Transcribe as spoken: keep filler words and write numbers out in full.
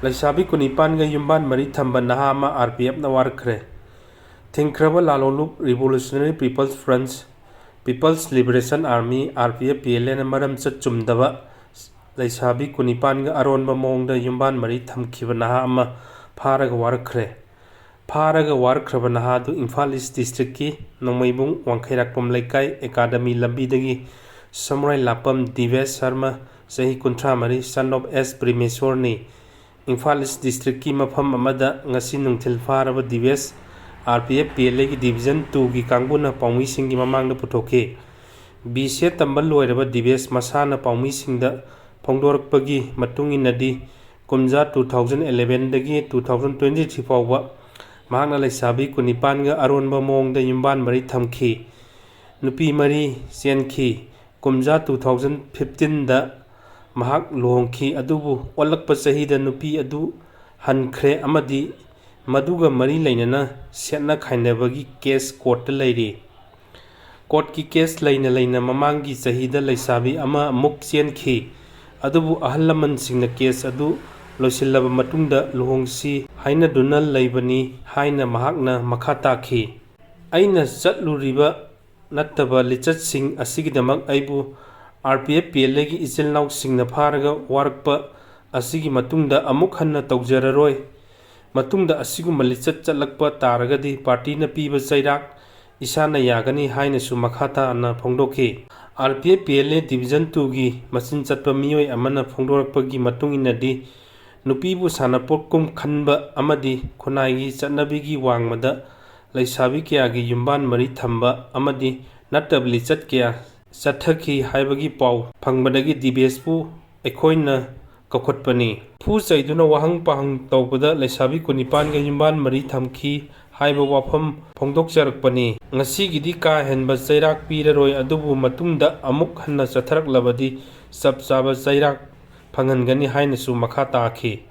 ꯂꯩꯁꯥꯕꯤ ꯀꯨꯟꯅꯤꯄꯥꯟꯒ ꯌꯨꯝꯕꯥꯟ ꯃꯔꯤ ꯊꯝꯕ ꯅꯍꯥ ꯑꯃ ꯑꯥꯔ ꯄꯤ ꯑꯦꯐꯅ ꯋꯥꯔꯛꯈ꯭ꯔꯦ꯫ ꯊꯤꯡꯈ꯭ꯔꯕ ꯂꯥꯂꯣꯡꯂꯨꯞ Revolutionary People's Front, People's Liberation Army, R P F P L Aꯅ ꯃꯔꯝ ꯆꯠ ꯆꯨꯝꯗꯕ ꯂꯩꯁꯥꯕꯤ ꯀꯨꯟꯅꯤꯄꯥꯟꯒ ꯑꯔꯣꯟꯕ ꯃꯑꯣꯡꯗ ꯌꯨꯝꯕꯥꯟ ꯃꯔꯤ ꯊꯝꯈꯤꯕ ꯅꯍꯥ ꯑꯃ ꯐꯥꯔꯒ ꯋꯥꯔꯛꯈ꯭ꯔꯦ꯫ ꯐꯥꯔꯒ ꯋꯥꯔꯛꯈ꯭ꯔꯕ ꯅꯍꯥ ꯑꯗꯨ ꯏꯝꯐꯥꯜ ꯏꯁ ꯗꯤꯁꯇ꯭ꯔꯤꯛꯀꯤ ꯅꯣꯡꯃꯩꯕꯨꯡ ꯋꯥꯡꯈꯩꯔꯥꯛꯄꯝ ꯂꯩꯀꯥꯏ ꯑꯦꯀꯥꯗꯃꯤ ꯂꯝꯕꯤꯗꯒꯤ ꯁꯃꯨꯔꯥꯏ ꯂꯥꯞꯄꯝ ꯗꯤꯕꯦꯁ ꯁꯔꯃ, ꯆꯍꯤ ꯀꯨꯟꯊ꯭ꯔꯥ ꯃꯔꯤ, son of S ꯄ꯭ꯔꯤꯃꯦꯁꯣꯔꯅꯤ꯫ ꯏꯝꯐꯥꯜ ꯏꯁ ꯗꯤꯁꯇ꯭ꯔꯤꯛꯀꯤ ꯃꯐꯝ ꯑꯃꯗ ꯉꯁꯤ ꯅꯨꯡꯊꯤꯜ ꯐꯥꯔꯕ ꯗꯤꯕꯦꯁ R P F P L Aꯒꯤ Division twoꯒꯤ ꯀꯥꯡꯕꯨꯅ ꯄꯥꯎꯃꯤꯁꯤꯡꯒꯤ ꯃꯃꯥꯡꯗ ꯄꯨꯊꯣꯛꯈꯤ꯫ B C A ꯇꯝꯕ ꯂꯣꯏꯔꯕ ꯗꯤꯕꯦꯁ ꯃꯁꯥꯅ ꯄꯥꯎꯃꯤꯁꯤꯡꯗ ꯐꯣꯡꯗꯣꯔꯛꯄꯒꯤ ꯃꯇꯨꯡ ꯏꯟꯅꯗꯤ, ꯀꯨꯝꯖꯥ two thousand elevenꯗꯒꯤ two thousand twenty three ꯐꯥꯎꯕ ꯃꯍꯥꯛꯅ ꯂꯩꯁꯥꯕꯤ ꯀꯨꯟꯅꯤꯄꯥꯟꯒ ꯑꯔꯣꯟꯕ ꯃꯑꯣꯡꯗ ꯌꯨꯝꯕꯥꯟ ꯃꯔꯤ ꯊꯝꯈꯤ꯫ ꯅꯨꯄꯤ ꯃꯔꯤ ꯆꯦꯟꯈꯤ꯫ ꯀꯨꯝꯖꯥ two thousand fifteenꯗ ꯃꯍꯥꯛ ꯂꯨꯍꯣꯡꯈꯤ, ꯑꯗꯨꯕꯨ ꯑꯣꯜꯂꯛꯄ ꯆꯍꯤꯗ ꯅꯨꯄꯤ ꯑꯗꯨ ꯍꯟꯈ꯭ꯔꯦ ꯑꯃꯗꯤ ꯃꯗꯨꯒ ꯃꯔꯤ ꯂꯩꯅꯅ ꯁꯦꯠꯅ ꯈꯥꯏꯅꯕꯒꯤ ꯀꯦꯁ ꯀꯣꯔꯠꯇ ꯂꯩꯔꯤ꯫ ꯀꯣꯔꯠꯀꯤ ꯀꯦꯁ ꯂꯩꯅ ꯂꯩꯅ ꯃꯃꯥꯡꯒꯤ ꯆꯍꯤꯗ ꯂꯩꯁꯥꯕꯤ ꯑꯃ ꯑꯃꯨꯛ ꯆꯦꯟꯈꯤ, ꯑꯗꯨꯕꯨ ꯑꯍꯜ ꯂꯃꯟꯁꯤꯡꯅ ꯀꯦꯁ ꯑꯗꯨ ꯂꯣꯏꯁꯤꯜꯂꯕ ꯃꯇꯨꯡꯗ ꯂꯨꯍꯣꯡꯁꯤ ꯍꯥꯏꯅꯗꯨꯅ ꯂꯩꯕꯅꯤ ꯍꯥꯏꯅ ꯃꯍꯥꯛꯅ ꯃꯈꯥ ꯇꯥꯈꯤ꯫ ꯑꯩꯅ ꯆꯠꯂꯨꯔꯤꯕ ꯅꯠꯇꯕ ꯂꯤꯆꯠꯁꯤꯡ ꯑꯁꯤꯒꯤꯗꯃꯛ ꯑꯩꯕꯨ R P F P L Aꯒꯤ ꯏꯆꯤꯜ ꯏꯅꯥꯎꯁꯤꯡꯅ ꯐꯥꯔꯒ ꯋꯥꯔꯛꯄ ꯑꯁꯤꯒꯤ ꯃꯇꯨꯡꯗ ꯑꯃꯨꯛ ꯍꯟꯅ ꯇꯧꯖꯔꯔꯣꯏ꯫ ꯃꯇꯨꯡꯗ ꯑꯁꯤꯒꯨꯝꯕ ꯂꯤꯆꯠ ꯆꯠꯂꯛꯄ ꯇꯥꯔꯒꯗꯤ ꯄꯥꯔꯇꯤꯅ ꯄꯤꯕ ꯆꯩꯔꯥꯛ ꯏꯁꯥꯅ ꯌꯥꯒꯅꯤ ꯍꯥꯏꯅꯁꯨ ꯃꯈꯥ ꯇꯥꯅ ꯐꯣꯡꯗꯣꯛꯈꯤ꯫ R P F P L A Division twoꯒꯤ ꯃꯆꯤꯟ ꯆꯠꯄ ꯃꯤꯑꯣꯏ ꯑꯃꯅ ꯐꯣꯡꯗꯣꯔꯛꯄꯒꯤ ꯃꯇꯨꯡ ꯏꯟꯅꯗꯤ, ꯅꯨꯄꯤꯕꯨ ꯁꯥꯟꯅꯄꯣꯠꯀꯨꯝ ꯈꯟꯕ ꯑꯃꯗꯤ ꯈꯨꯟꯅꯥꯏꯒꯤ ꯆꯠꯅꯕꯤꯒꯤ ꯋꯥꯡꯃꯗ ꯂꯩꯁꯥꯕꯤ ꯀꯌꯥꯒꯤ ꯌꯨꯝꯕꯥꯟ ꯃꯔꯤ ꯊꯝꯕ ꯑꯃꯗꯤ ꯅꯠꯇꯕ ꯂꯤꯆꯠ ꯀꯌꯥ ꯆꯠꯊꯈꯤ ꯍꯥꯏꯕꯒꯤ ꯄꯥꯎ ꯐꯪꯕꯗꯒꯤ ꯗꯤꯕꯦꯁꯄꯨ ꯑꯩꯈꯣꯏꯅ ꯀꯧꯈꯠꯄꯅꯤ꯫ ꯐꯨ ꯆꯩꯗꯨꯅ ꯋꯥꯍꯪ ꯄꯥꯍꯪ ꯇꯧꯕꯗ ꯂꯩꯁꯥꯕꯤ ꯀꯨꯟꯅꯤꯄꯥꯟꯒ ꯌꯨꯝꯕꯥꯟ ꯃꯔꯤ ꯊꯝꯈꯤ ꯍꯥꯏꯕ ꯋꯥꯐꯝ ꯐꯣꯡꯗꯣꯛꯆꯔꯛꯄꯅꯤ꯫ ꯉꯁꯤꯒꯤꯗꯤ ꯀꯥ ꯍꯦꯟꯕ ꯆꯩꯔꯥꯛ ꯄꯤꯔꯔꯣꯏ, ꯑꯗꯨꯕꯨ ꯃꯇꯨꯡꯗ ꯑꯃꯨꯛ ꯍꯟꯅ ꯆꯠꯊꯔꯛꯂꯕꯗꯤ ꯆꯞ ꯆꯥꯕ ꯆꯩꯔꯥꯛ ꯐꯪꯍꯟꯒꯅꯤ ꯍꯥꯏꯅꯁꯨ ꯃꯈꯥ ꯇꯥꯈꯤ꯫